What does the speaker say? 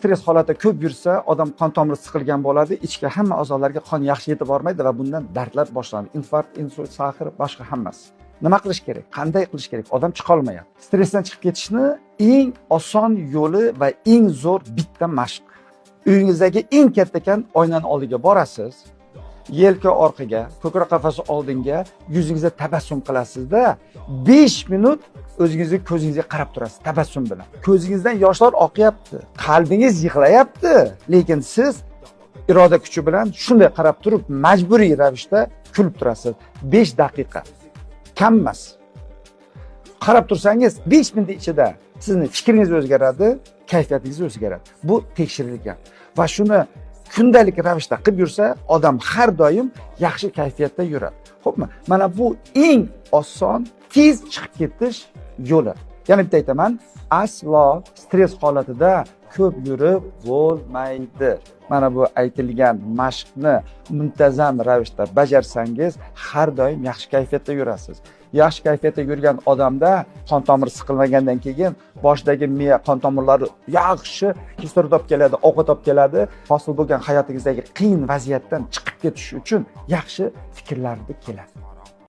Stress holatida ko'p yursa, odam qon tomiri siqilgan bo'ladi, ichki hamma a'zolarga qon yaxshi yetib bormaydi va bundan dardlar boshlanadi. Infarkt, insult, сахар, boshqa hammasi. Nima qilish kerak? Qanday qilish kerak? Odam chiqolmayapti. Stressdan chiqib ketishni eng oson yo'li va eng zo'r bitta mashq. Uyingizdagi eng kattakan oynani oldiga borasiz, yelka orqaga, ko'krak qafasi oldinga, yuzingizda tabassum qilasizda, 5 minut o'zingizni ko'zingizga qarab turasiz tabassum bilan. Ko'zingizdan yoshlar oqyapti, qalbingiz yig'layapti, lekin siz iroda kuchi bilan shunday qarab turib majburiy ravishda kulib turasiz. 5 daqiqa. Kam emas. Qarab tursangiz 5 minut ichida sizni fikringiz o'zgaradi, kayfiyatingiz o'zgaradi. Bu tekshirilgan. Va shuni kundalik ravishda qilib yursa, odam har doim yaxshi kayfiyatda yuradi. Xo'pmi? Mana bu eng oson, tez chiqib ketish yo'li. Yana bitta aytaman, aslo stress holatida ko'p yurib bo'lmaydi. Mana bu aytilgan mashqni muntazam ravishda bajarsangiz, har doim yaxshi kayfiyatda yurasiz. Yaxshi kayfiyatda yurgan odamda qon tomiri siqilmagandan keyin boshdagi miya qon tomirlari yaxshi kislorod olib keladi, ovqat olib keladi. Hosil bo'lgan hayotingizdagi qiyin vaziyatdan chiqib ketish uchun yaxshi fikrlarni keladi.